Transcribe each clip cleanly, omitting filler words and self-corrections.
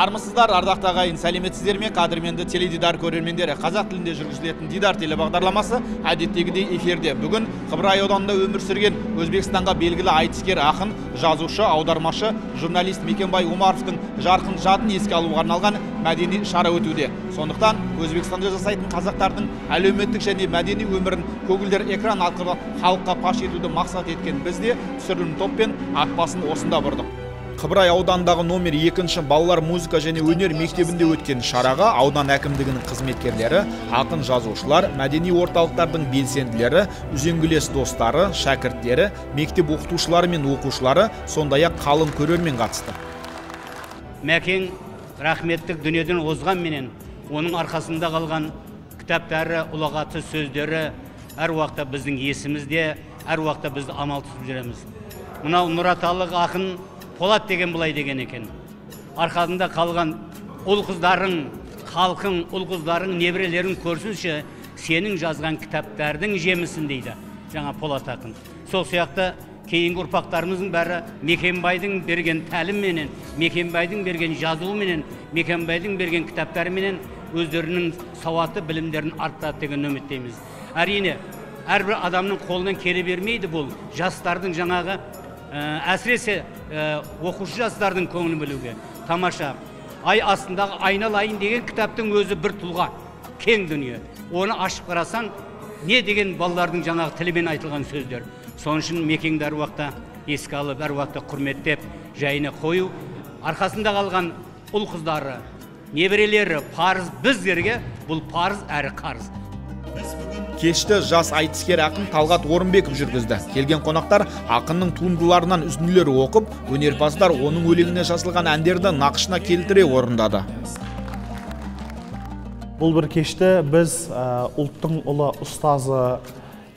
Армысыздар, ардақты ағайын, сәлеметсіздер ме, қадірменді теледидар көрермендері. Қазақ тілінде жүргізілетін Дидар телебағдарламасы әдеттегідей эфирде. Бүгін Қыбырай ауданында өмір сүрген Өзбекстанға белгілі айтыскер ақын, жазушы, аудармашы, журналист Мекенбай Омаровтың жарқын жадын еске алуға арналған мәдени шара өтуде. Сондықтан Өзбекстанда жасайтын қазақтардың әлеуметтік және мәдени өмірін көгілдір экран арқылы халыққа паш етуді мақсат еткен біз де түсірілім топпен ат басын осында бұрдық. Қыбырай ауданындағы номер 2 балалар музыка және өнер мектебінде өткен шараға аудан әкімдігінің қызметкерлері, ақын жазушылар, мәдени орталықтардың белсенділері, үзеңгілес достары, шәкірттері, мектеп оқытушылары мен оқушылары, сондай-ақ қалың көрермен қатысты. Мәкең рахметтік дүниеден озғанменен оның арқасында қалған кітаптары, ұлағатты сөздері әр уақытта біздің есімізде, әр уақытта бізді амал тұтып жүреміз. Мынау Нұраталық ақын Полат деген былай деген екен. Арқасында қалған ұл қыздарың, халқың, ұл қыздарың, немерелерің көрсінші, сенің жазған кітаптардың жемісін дейді жаңа Полат ақын. Сол сияқты кейінгі ұрпақтарымыздың бәрі Мекенбайдың берген тәлімменен, Мекенбайдың берген жазуыменен, Мекенбайдың берген кітаптарыменен өздерінің сауатты білімдерін арттырады деген үміттейміз. Әрине, әрбір адамның қолынан келе бермейді бұл жастардың жаңағы әсіресе оқушы жастардың көңілін білуге. Тамаша. Ай астындағы айналайын деген кітаптың өзі бір тұлға, кең дүние. Оны ашып қарасаң, не деген балалардың жаңағы тілімен айтылған сөздер. Сол үшін Мекеңді әр уақытта еске алып, әр уақытта құрметтеп, жайына қою, арқасында қалған ұл қыздары, немерелері парыз біздерге, бұл парыз әрі қарыз. Кешті жас айтыскер ақын Талғат Орынбеков жүргізді. Келген қонақтар ақынның туындыларынан үзінділер оқып, өнерпаздар оның өлеңіне жазылған әндерді нақышына келтіре орындады. Бұл бір кешті біз ұлттың ұлы ұстазы,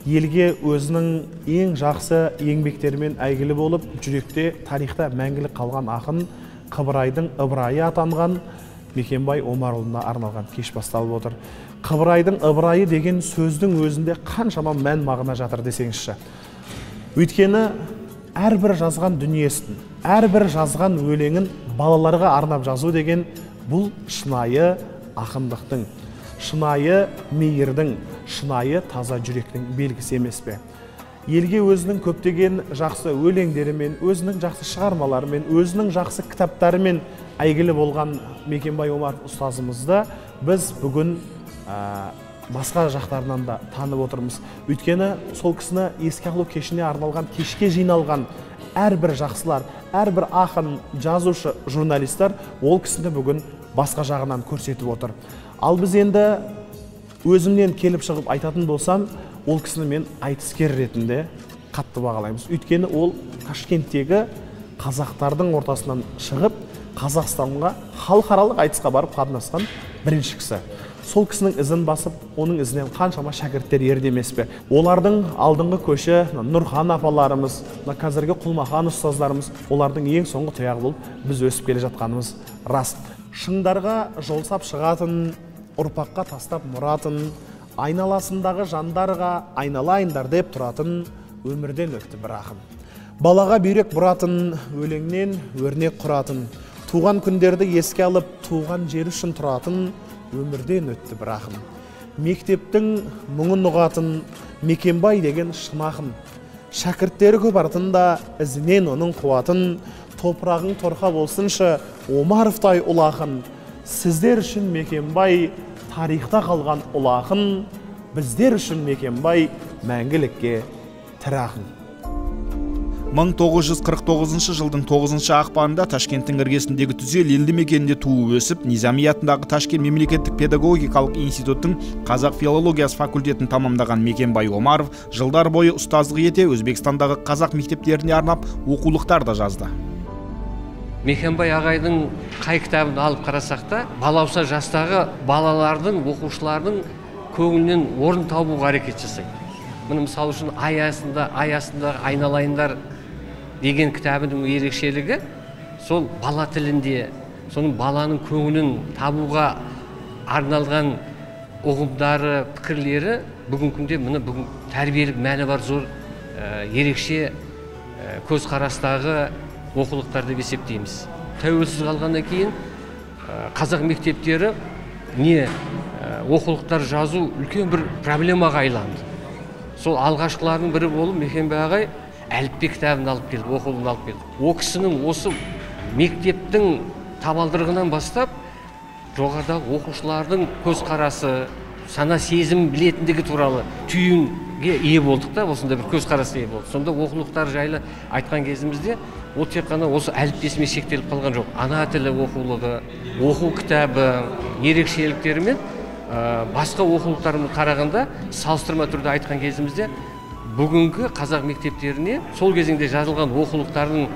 елге өзінің ең жақсы еңбектерімен әйгілі болып, жүректе, тарихта мәңгілік қалған ақын Қыбырайдың ыбырайы атанған Мекенбай Омарұлына арналған кеш басталып отыр. Қыбырайдың ыбырайы деген сөздің өзінде қаншама мән мағына жатыр десеңізші. Өйткені әрбір жазған дүниесін, әрбір жазған өлеңін балаларға арнап жазу деген бұл шынайы ақындықтың, шынайы мейірдің, шынайы таза жүректің белгісі емес пе? Елге өзінің көптеген жақсы өлеңдерімен, өзінің жақсы шығармаларымен, өзінің жақсы кітаптарымен әйгілі болған Мекенбай Омаров ұстазымызды біз бүгін басқа жақтарынан да танып отырмыз. Өйткені сол кісіні еске алу кешіне арналған кешке жиналған әрбір жақсылар, әрбір ақын, жазушы, журналистер ол кісіні бүгін басқа жағынан көрсетіп отыр. Ал біз енді өзімнен келіп шығып айтатын болсам, ол кісіні мен айтыскер ретінде қатты бағалаймыз. Өйткені ол Ташкенттегі қазақтардың ортасынан шығып, Қазақстанға халықаралық айтысқа барып қатынасқан бірінші кісі. Сол кісінің ізін басып, оның ізінен қаншама шәкірттер ерді емес пе? Олардың алдыңғы көші Нұрхан апаларымыз, қазіргі Құлмахан ұстаздарымыз, олардың ең соңғы тұяғы болып біз өсіп келе жатқанымыз рас. Шыңдарға жолсап шығатын, ұрпаққа тастап мұратын, айналасындағы жандарға айналайындар деп тұратын өмірден өтті бір ақын. Балаға бүйрек бұратын, өлеңнен өрнек құратын, туған күндерді еске алып, туған жері үшін тұратын өмірден өтті бір ақын. Мектептің мұңын ұғатын Мекенбай деген шын ақын. Шәкірттері көп артында, ізінен оның қуатын, топырағың торқа болсыншы, Омаровтай ұлы ақын. Сіздер үшін Мекенбай тарихта қалған ұлы ақын, біздер үшін Мекенбай мәңгілікке тірі ақын. 1949 жылдың 9 ақпанында Ташкенттің іргесіндегі Түзел елді мекенінде туып өсіп, Низами атындағы Ташкент мемлекеттік педагогикалық институттың қазақ филологиясы факультетін тамамдаған Мекенбай Омаров жылдар бойы ұстаздық ете Өзбекстандағы қазақ мектептеріне арнап оқулықтар да жазды. Мекенбай ағайдың қай кітабын алып қарасақ та, балауса жастағы балалардың, оқушылардың көңілінен орын табуға әрекет жасайды. Міне мысалы үшін ай астындағы айналайындар деген кітабының ерекшелігі сол бала тілінде, соның баланың көңілін табуға арналған ұғымдары, пікірлері бүгінгі күнде міне бүгін тәрбиелік мәні бар зор ерекше көзқарастағы оқулықтар деп есептейміз. Тәуелсіз қалғаннан кейін қазақ мектептері не оқулықтар жазу үлкен бір проблемаға айланды. Сол алғашқылардың бірі болып Мекенбай ағай әліппе кітабын алып келді, оқулығын алып келді. О кісінің осы мектептің табалдырығынан бастап жоғарыдағы оқушылардың көзқарасы, сана сезім білетіндігі туралы түйінге ие болдық та, осындай бір көзқарасқа ие болдық. Сонда оқулықтар жайлы айтқан кезімізде ол тек қана осы әліппесімен шектеліп қалған жоқ. Ана тілі оқулығы, оқу кітабы ерекшеліктерімен басқа оқулықтармен қарағанда салыстырма түрде айтқан кезімізде бүгінгі қазақ мектептеріне сол кезеңде жазылған оқулықтардың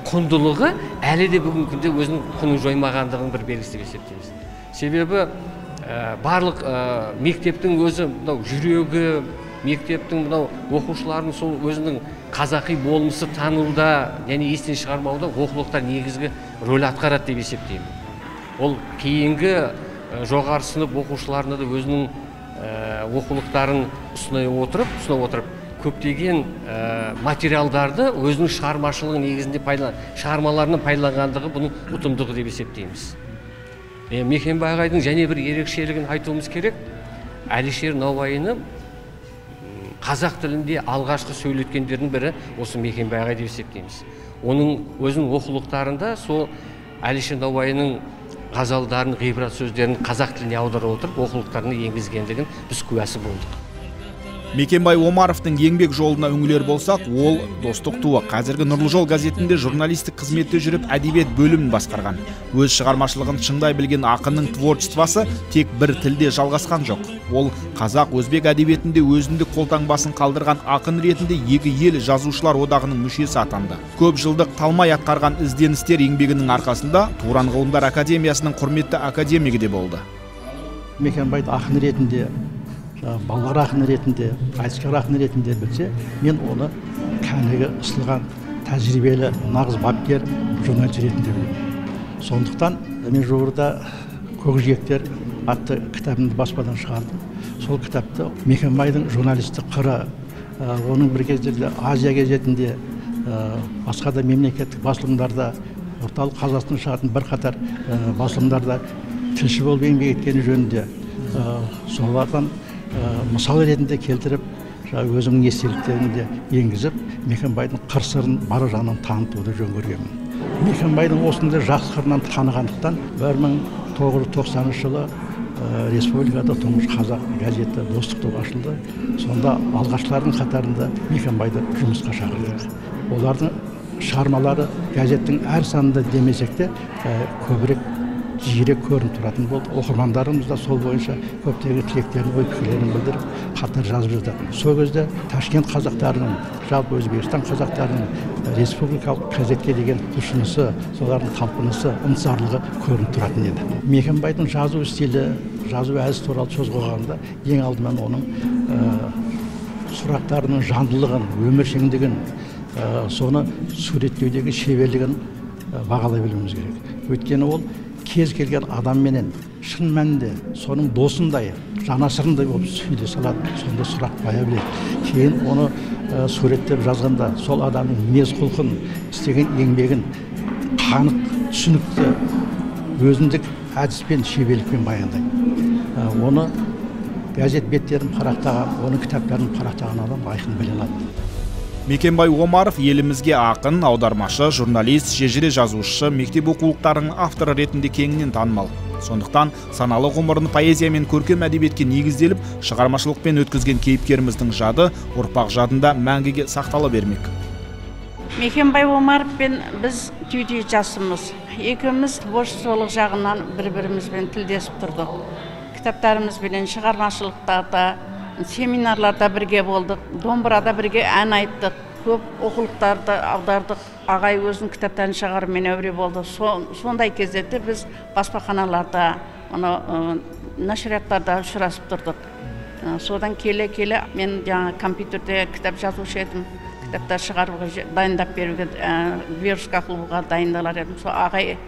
құндылығы әлі де бүгінгі күнде өзінің құнын жоймағандығының бір белгісі деп есептейміз. Себебі барлық мектептің өзі мынау жүрегі, мектептің мынау оқушылардың сол өзінің қазақи болмысы тануда және естен шығармауда оқулықтар негізгі рөл атқарады деп есептеймін. Ол кейінгі жоғары сынып оқушыларына да өзінің оқулықтарын ұсына отырып көптеген материалдарды өзінің шығармашылығы негізінде шығармаларынан пайдаланғандығы бұның ұтымдығы деп есептейміз. Мекенбай ағайдың және бір ерекшелігін айтуымыз керек. Әлішер Науайыны қазақ тілінде алғашқы сөйлеткендердің бірі осы Мекенбай ағай деп есептейміз. Оның өзінің оқулықтарында сол Әлішер Науайының ғазалдарын, ғибрат сөздерін қазақ тіліне аудара отырып оқулықтарына енгізгендігін біз куәсі болдық. Мекенбай Омаровтың еңбек жолына үңілер болсақ, ол Достық туы. Қазіргі Нұрлы жол газетінде журналистік қызметте жүріп әдебиет бөлімін басқарған. Өз шығармашылығын шыңдай білген ақынның творчествосы тек бір тілде жалғасқан жоқ. Ол қазақ, өзбек әдебиетінде өзіндік қолтаңбасын қалдырған ақын ретінде екі ел жазушылар одағының мүшесі атанды. Көп жылдық талмай атқарған ізденістер еңбегінің арқасында Туран ғылымдар академиясының құрметті академигі де болды. Мекенбайды ақын ретінде, балалар ақыны ретінде, айтыскер ақын ретінде білсе, мен оны кәнігі ысылған тәжірибелі нағыз бапкер журналист ретінде білемін. Сондықтан мен жуырда Көкжиектер атты кітабымды баспадан шығардым. Сол кітапты Мекенбайдың журналистік қыры, оның бір кездерде Азия газетінде, басқа да мемлекеттік басылымдарда, орталық Қазақстан шығатын бірқатар басылымдарда тілші болып еңбек еткені жөнінде солардан мысал ретінде келтіріп, өзімнің естеліктерімді енгізіп, Мекенбайдың қыр сырын бар жағынан танытуды жөн көргенмін. Мекенбайдың осындай жақсы қырынан танығандықтан 1990 жылы республикада тұңғыш қазақ газеті Достық туы ашылды. Сонда алғашқылардың қатарында Мекенбайды жұмысқа шақырдық. Олардың шығармалары газеттің әр санында демесек те көбірек жиірек көрініп тұратын болды. Оқырмандарымыз да сол бойынша көптеген тілектерін, ой пікірлерін білдіріп, хаттар жазып жататын. Сол кезде Ташкент қазақтарының, жалпы Өзбекстан қазақтарының республикалық газетке деген құлшынысы, солардың талпынысы, ынтызарлығы көрініп тұратын еді. Мекенбайдың жазу стилі, жазу әдісі туралы сөз қозғағанда ең алдымен оның сұрақтарының жандылығын, өміршеңдігін, соны суреттеудегі шеберлігін бағалай білуіміз керек. Өйткені ол кез келген адамменен шын мәнінде соның досындай, жанашырындай болып сөйлесе алады, сонда сұрақ қоя біледі. Кейін оны суреттеп жазғанда сол адамның мінез құлқын, істеген еңбегін қанық, түсінікті, өзіндік әдіспен, шеберлікпен баяндайды. Оны газет беттерін парақтаған, оның кітаптарын парақтаған адам айқын біле алады. Мекенбай Омаров елімізге ақын, аудармашы, журналист, шежіре жазушы, мектеп оқулықтарының авторы ретінде кеңінен танымал. Сондықтан саналы ғұмырын поэзия мен көркем әдебиетке негізделіп, шығармашылықпен өткізген кейіпкеріміздің жады ұрпақ жадында мәңгіге сақтала бермек. Мекенбай Омаровпен біз түйдей жасымыз. Екеуміз творчестволық жағынан бір-бірімізбен тілдесіп тұрдық. Кітаптарымызбен шығармашылықтарда, семинарларда бірге болдық, домбырада бірге ән айттық, көп оқулықтарды аудардық. Ағай өзінің кітаптарын шығарумен әуре болды. Сондай кездерде біз баспаханаларда, нашрияттарда ұшырасып тұрдық. Содан келе-келе мен жаңа компьютерде кітап жазушы едім, кітаптар шығаруға, дайындап беруге, верстка қылуға дайындалар едім. Сол ағай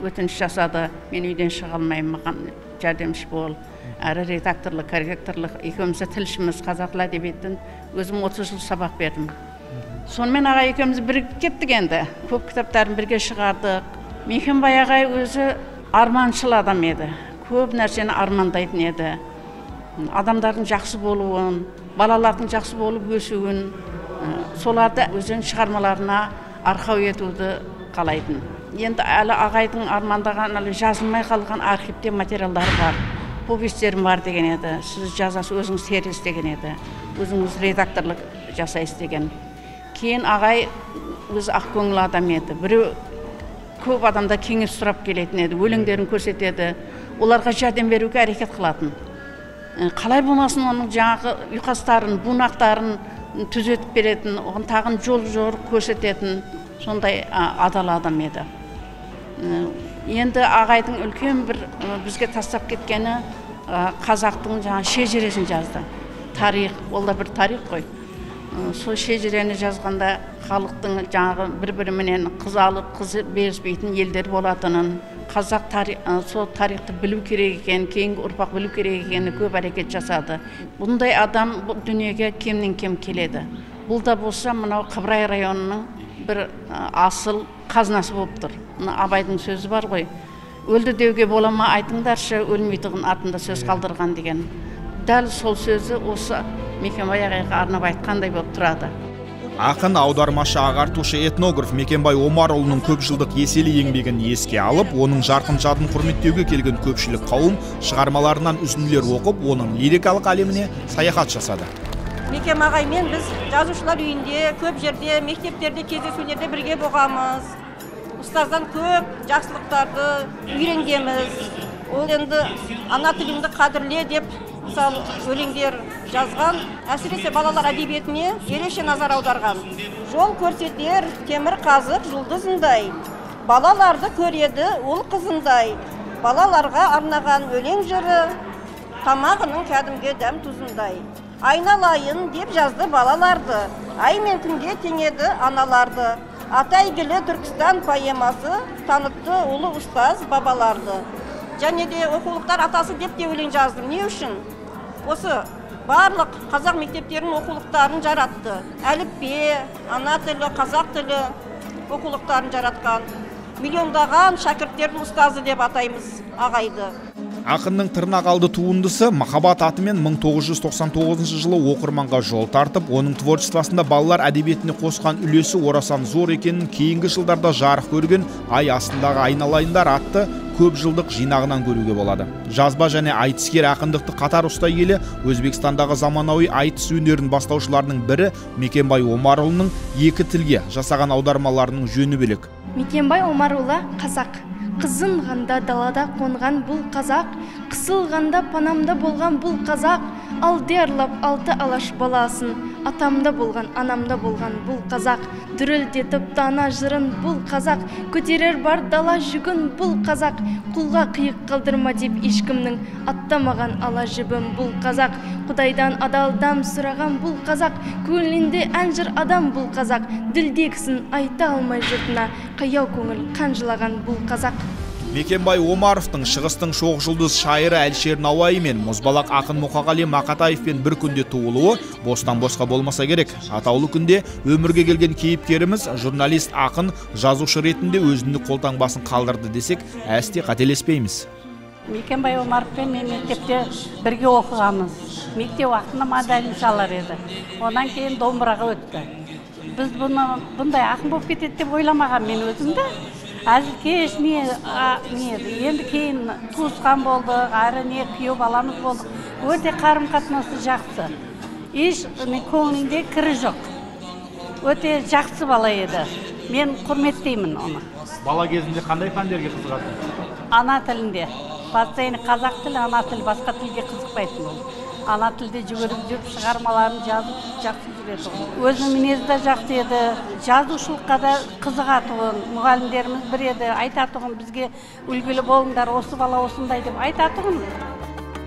өтініш жасады, мен үйден шыға алмаймын, маған жәрдемші бол. Әрі редакторлық, корректорлық, екеуміз де тілшіміз, қазақ тілі әдебиеттен өзім 30 жыл сабақ бердім. Сонымен ағай екеуміз бірігіп кеттік енді. Көп кітаптарын бірге шығардық. Мекенбай ағай өзі Арманшыл адам еді. Көп нәрсені армандайтын еді. Адамдардың жақсы болуын, балалардың жақсы болып өсуін, соларды өзінің шығармаларына арқау етуді қалайтын. Енді әлі ағайдың армандаған, әлі жазылмай қалған архивте материалдар бар, повестерім бар деген еді. Сіз жазасыз, өзіңіз тересіз деген еді. Өзіңіз редакторлық жасайсыз деген. Кейін ағай өзі ақкөңіл адам еді. Біреу көп адамда кеңес сұрап келетін еді, өлеңдерін көрсетеді, оларға жәрдем беруге әрекет қылатын. Қалай болмасын оның жаңағы ұйқастарын, бунақтарын түзетіп беретін, оған тағын жол жорық көрсететін сондай адал адам еді. Енді ағайдың үлкен бір бізге тастап кеткені қазақтың жаңа шежіресін жазды. Тарих, ол да бір тарих қой. Сол шежірені жазғанда халықтың жаңағы бір-біріменен қыз алып, қыз беріспейтін елдер болатынын, қазақ сол тарихты білу керек екен, кейінгі ұрпақ білу керек екенін көп әрекет жасады. Бұндай адам бұл дүниеге кемнен кем келеді. Бұл да болса мынау Қыбырай районының бір асыл қазынасы болып тұр. Мына Абайдың сөзі бар ғой. Өлді деуге бола ма айтыңдаршы, өлмейтұғын артында сөз қалдырған деген. Дәл сол сөзі осы Мекенбай ағайға арнап айтқандай болып тұрады. Ақын, аудармашы, ағартушы, этнограф Мекенбай Омарұлының көп жылдық еселі еңбегін еске алып, оның жарқын жадын құрметтеуге келген көпшілік қауым шығармаларынан үзінділер оқып, оның лирикалық әлеміне саяхат жасады. Мекен ағаймен біз жазушылар үйінде, көп жерде, мектептерде, кездесулерде бірге болғанбыз. Ұстаздан көп жақсылықтарды үйренгенбіз. Ол енді ана тіліңді қадірле деп мысалы өлеңдер жазған, әсіресе балалар әдебиетіне ерекше назар аударған. Жол көрсетер темір қазық жұлдызындай, балаларды көреді ұл қызындай, балаларға арнаған өлең жыры тамағының кәдімгі дәм тұзындай. Айналайын деп жазды балаларды, ай мен күнге теңеді аналарды. Аты әйгілі Түркістан поэмасы танытты ұлы ұстаз бабаларды. Және де оқулықтар атасы деп те өлең жаздым. Не үшін? Осы барлық қазақ мектептерінің оқулықтарын жаратты. Әліппе, ана тілі, қазақ тілі оқулықтарын жаратқан. Миллиондаған шәкірттердің ұстазы деп атаймыз ағайды. Ақынның тырнақалды туындысы «Махаббат» атымен 1999 жылы оқырманға жол тартып, оның творчествосында балалар әдебиетіне қосқан үлесі орасан зор екенін кейінгі жылдарда жарық көрген «Ай астындағы айналайындар» атты көп жылдық жинағынан көруге болады. Жазба және айтыскер ақындықты қатар ұстай келе, Өзбекстандағы заманауи айтыс өнерін бастаушыларының бірі Мекенбай Омарұлының екі тілге жасаған аудармаларының жөні бөлек. Мекенбай Омарұлы қазақ. Қызынғанда далада қонған бұл қазақ, қысылғанда панамда болған бұл қазақ, алдиярлап алты алаш баласын, атамда болған, анамда болған бұл қазақ, дүрілдетіп дана жырын бұл қазақ, көтерер бар дала жүгін бұл қазақ, құлға қиық қалдырма деп ешкімнің аттамаған ала жібім бұл қазақ, Құдайдан адал дам сұраған бұл қазақ, көңілінде ән жыр адам бұл қазақ, ділдегісін айта алмай жұртына, қаяу көңіл қан жылаған бұл қазақ. Мекенбай Омаровтың шығыстың шоқ жұлдыз шайыры Әлішер Науаи мен мұзбалақ ақын Мұқағали Мақатаевпен бір күнде туылуы бостан босқа болмаса керек. Атаулы күнде өмірге келген кейіпкеріміз журналист, ақын, жазушы ретінде өзіндік қолтаңбасын қалдырды десек, әсте қателеспейміз. Мекенбай Омаровпен мен мектепте бірге оқығанбыз. Мектеп уақытында модельін шалар еді. Одан кейін домбыраға өтті. Біз бұндай ақын болып кетеді деп ойламаған мен өзімді. Әзілкеш не енді кейін туысқан болдық, әрі не күйеу баламыз болдық. Өте қарым-қатынасы жақсы. Еш көңілінде кірі жоқ. Өте жақсы бала еді. Мен құрметтеймін оны. Бала кезінде қандай пәндерге қызығатын? Ана тілінде. Постоянно қазақ тілі, ана тілі, басқа тілге қызықпайтын ол. Ана тілде жүгіріп жүріп шығармаларын жазып жақсы жүретін. Өзінің мінезі де жақсы еді, жазушылыққа да қызығатұғын, мұғалімдеріміз бір еді, айтатұғын бізге үлгілі болыңдар, осы бала осындай деп айтатұғын.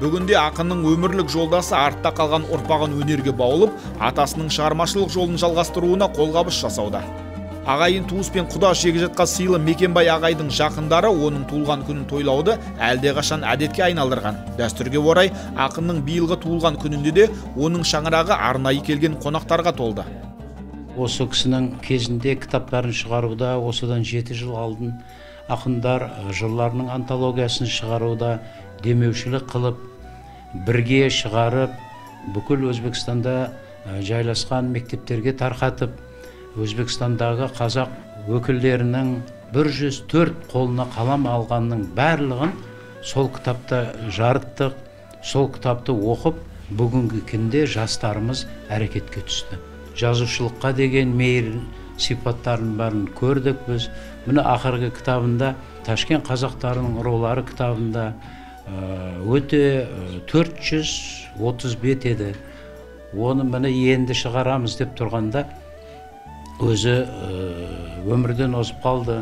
Бүгінде ақынның өмірлік жолдасы артта қалған ұрпағын өнерге баулып, атасының шығармашылық жолын жалғастыруына қолғабыс жасауда. Ағайын туыс пен құда шегежатқа сыйлы Мекенбай ағайдың жақындары оның туылған күнін тойлауды әлдеқашан әдетке айналдырған. Дәстүрге орай ақынның биылғы туылған күнінде де оның шаңырағы арнайы келген қонақтарға толды. Осы кісінің кезінде кітаптарын шығаруда осыдан 7 жыл алдын Ақындар жырларының антологиясын шығаруда демеушілік қылып, бірге шығарып, бүкіл Өзбекстанда жайласқан мектептерге тарқатып, Өзбекстандағы қазақ өкілдерінің 104 қолына қалам алғанның барлығын сол кітапта жарыттық. Сол кітапты оқып, бүгінгі күнде жастарымыз әрекетке түсті. Жазушылыққа деген мейір сипаттарын барын көрдік біз. Міне ақырғы кітабында, Ташкент қазақтарының рулары кітабында өте 430 бет еді. Оны міне енді шығарамыз деп тұрғанда өзі өмірден озып қалды.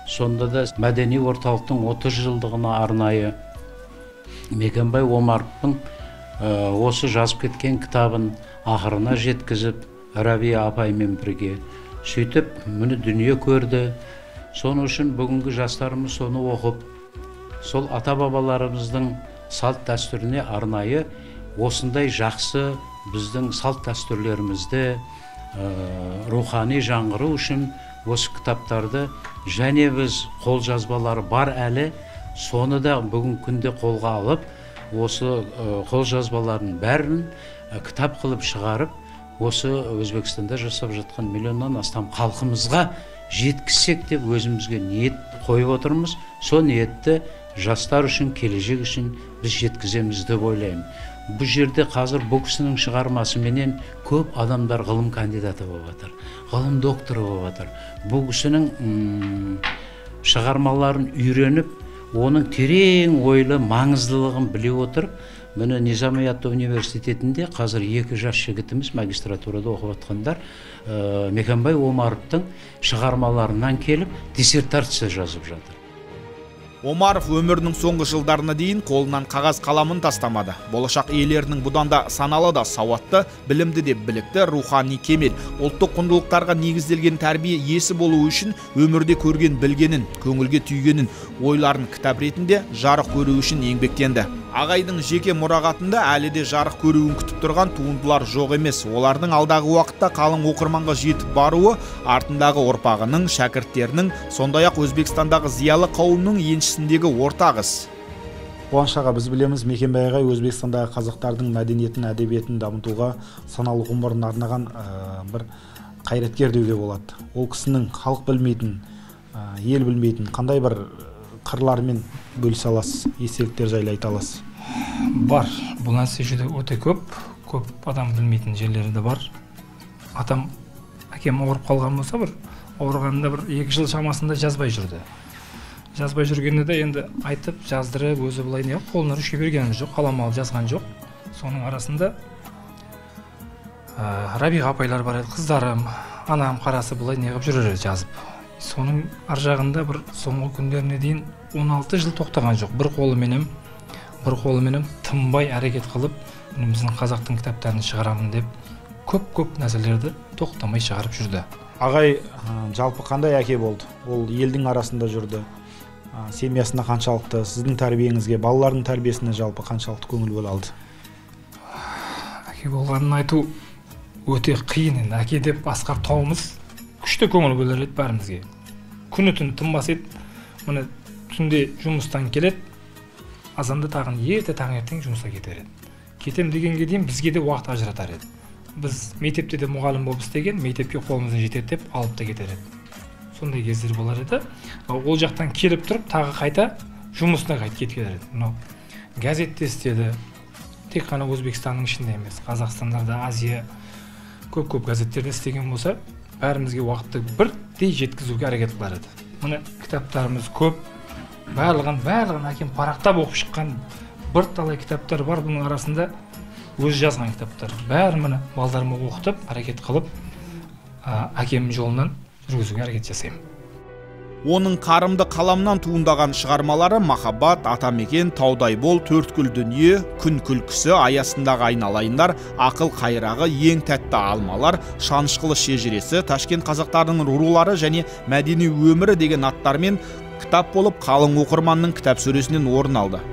Сонда да мәдени орталықтың 30 жылдығына арнайы Мекенбай Омаровтың осы жазып кеткен кітабын ақырына жеткізіп, Рабия апаймен бірге сөйтіп міне дүние көрді. Соның үшін бүгінгі жастарымыз соны оқып, сол ата-бабаларымыздың салт дәстүріне арнайы осындай жақсы біздің салт дәстүрлерімізді рухани жаңғыру үшін осы кітаптарды және біз қолжазбалары бар әлі, соны да бүгінгі күнде қолға алып, осы қолжазбалардың бәрін кітап қылып шығарып, осы Өзбекстанда жасап жатқан миллионнан астам халқымызға жеткізсек деп өзімізге ниет қойып отырмыз. Сол ниетті жастар үшін, келешек үшін біз жеткіземіз деп ойлаймын. Бұл жерде қазір бұл кісінің шығармасыменен көп адамдар ғылым кандидаты болып жатыр, ғылым докторы болып жатыр. Бұл кісінің шығармаларын үйреніп, оның терең ойлы маңыздылығын біле отырып, міне Низами атты университетінде қазір екі жас жігітіміз магистратурада оқып жатқандар Мекенбай Омаровтың шығармаларынан келіп диссертация жазып жатыр. Омаров өмірінің соңғы жылдарына дейін қолынан қағаз қаламын тастамады. Болашақ иелерінің бұдан да саналы да сауатты, білімді де білікті, рухани кемел, ұлттық құндылықтарға негізделген тәрбие иесі болу үшін өмірде көрген білгенін, көңілге түйгенін, ойларын кітап ретінде жарық көру үшін еңбектенді. Ағайдың жеке мұрағатында әлі де жарық көруін күтіп тұрған туындылар жоқ емес. Олардың алдағы уақытта қалың оқырманға жетіп баруы артындағы ұрпағының, шәкірттерінің, сондай-ақ Өзбекстандағы зиялы қауымның еншісіндегі ортақ іс. Қуаныш аға, біз білеміз, Мекенбай ағай Өзбекстандағы қазақтардың мәдениетін, әдебиетін дамытуға саналы ғұмырын арнаған бір қайраткер деуге болады. Ол кісінің халық білмейтін, ел білмейтін қандай бір қырларымен бөлісе аласыз, естеліктер жайлы айта аласыз? Бар, бұл нәрсе жүдә өте көп, көп адам білмейтін жерлері де бар. Атам, әкем ауырып қалған болса, бір ауырғанында бір 2 жыл шамасында жазбай жүрді. Жазбай жүргенде де енді айтып, жаздырып, өзі былай не, қолына ручка берген жоқ, қалам алып жазған жоқ. Соның арасында Рабиға апайлар бар еді, қыздарым, анам қарасы былай не қылып жүрер еді жазып. Соның ар жағында бір соңғы күндеріне дейін 16 жыл тоқтаған жоқ. Бір қолыменен тынбай әрекет қылып, біздің қазақтың кітаптарын шығарамын деп көп-көп нәрселерді тоқтамай шығарып жүрді. Ағай жалпы қандай әке болды? Ол елдің арасында жүрді. Семьясына қаншалықты, сіздің тәрбиеңізге, балалардың тәрбиесіне жалпы қаншалықты көңіл бөле алды? Әке болғанын айту өте қиын енді. Әке деп асқар тауымыз күшті көңіл бөлер еді бәрімізге. Күні түні тынбас еді. Міне түнде жұмыстан келеді, азанда тағын ерте таңертең жұмысқа кетер еді. Кетем дегенге дейін бізге де уақыт ажыратар еді. Біз мектепте де мұғалім болып істеген, мектепке қолымыздан жетеді деп алып та кетер еді. Сондай кездер болар еді. Ол жақтан келіп тұрып, тағы қайта жұмысына қайтып кетіп кетер еді. Мынау газетте істеді, тек қана Өзбекстанның ішінде емес, Қазақстанда да, Азия көп-көп газеттерде істеген болса, бәрімізге уақытты бірдей жеткізуге әрекет қылар еді. Міне кітаптарымыз көп, барлығын әкем парақтап оқып шыққан бірталай кітаптар бар. Бұның арасында өзі жазған кітаптар. Бәрін міне балдарыма оқытып, әрекет қылып, әкемнің жолынан жүргізуге әрекет жасаймын. Оның қарымды қаламнан туындаған шығармалары Махаббат, Атамекен, Таудай бол, Төрткүл дүние, Күн күлкісі, Аясындағы айналайындар, Ақыл қайрағы, Ең тәтті алмалар, Шанышқылы шежіресі, Ташкент қазақтарының рулары және мәдени өмірі деген аттармен кітап болып қалың оқырманның кітап сөресінен орын алды.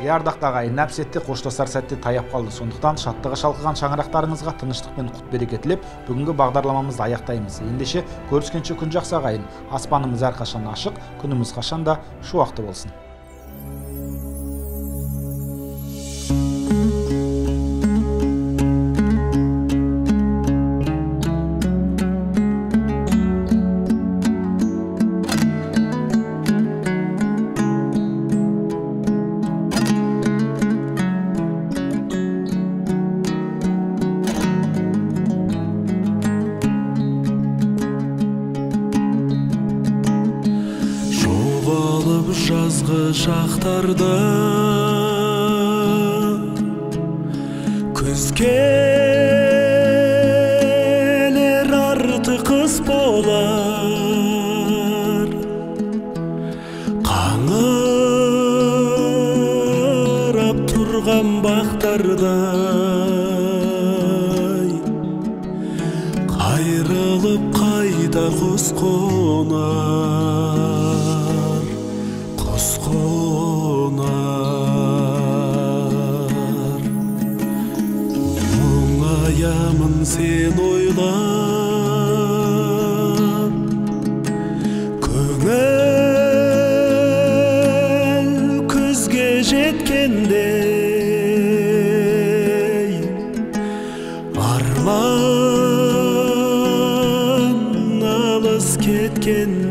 Ардақты ағайын, нәп-сәтте қоштасар сәтте таяп қалды. Сондықтан шаттығы шалқыған шаңырақтарыңызға тыныштық пен құт береке тілеп, бүгінгі бағдарламамызды аяқтаймыз. Ендеше көріскенше күн жақсы ағайын. Аспанымыз әрқашан ашық, күніміз қашанда шуақты болсын. Жазғы шақтарда күз келер, арты қыс болар, қаңырап тұрған бақтардай қайрылып қайта құс қонар, қонар. Мұңаямын сен ойлап, көңіл күзге жеткендей, арман алыс кеткендей,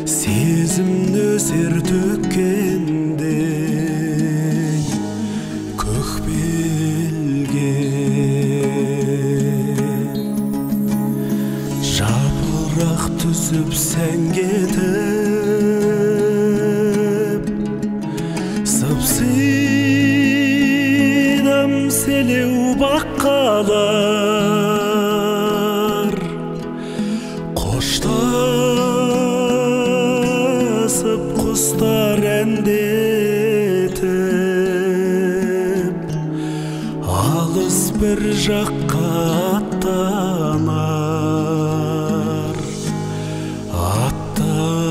сезім нөсер төккендей көк белге. Жапырақ түсіп сән кетіп, сып-сидам селеу бақ қалар, қоштасып құстар әндетіп, алыс бір жаққа аттанар, аттанар.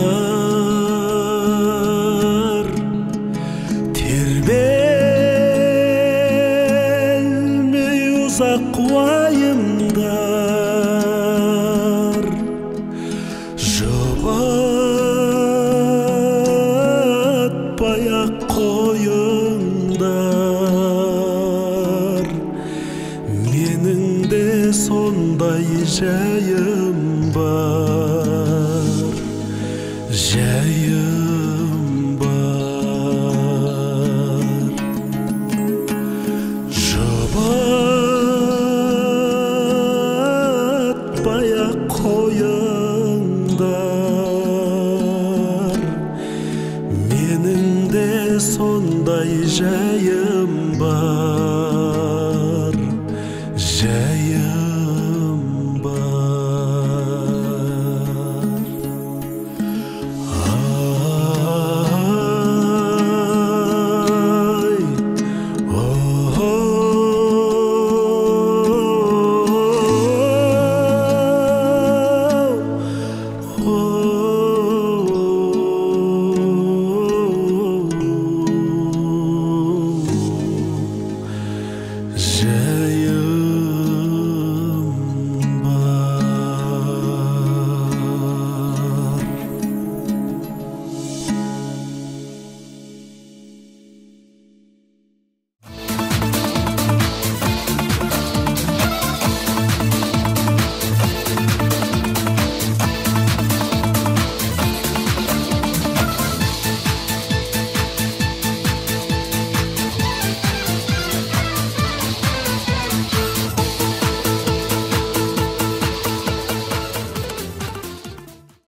Қайыңдар тербелмей ұзақ уайымдар, жұбатпай-ақ қойыңдар, менің де сондай жайым бар, жайым бар. Жұбатпай-ақ қойыңдар, менің де сондай жайым бар.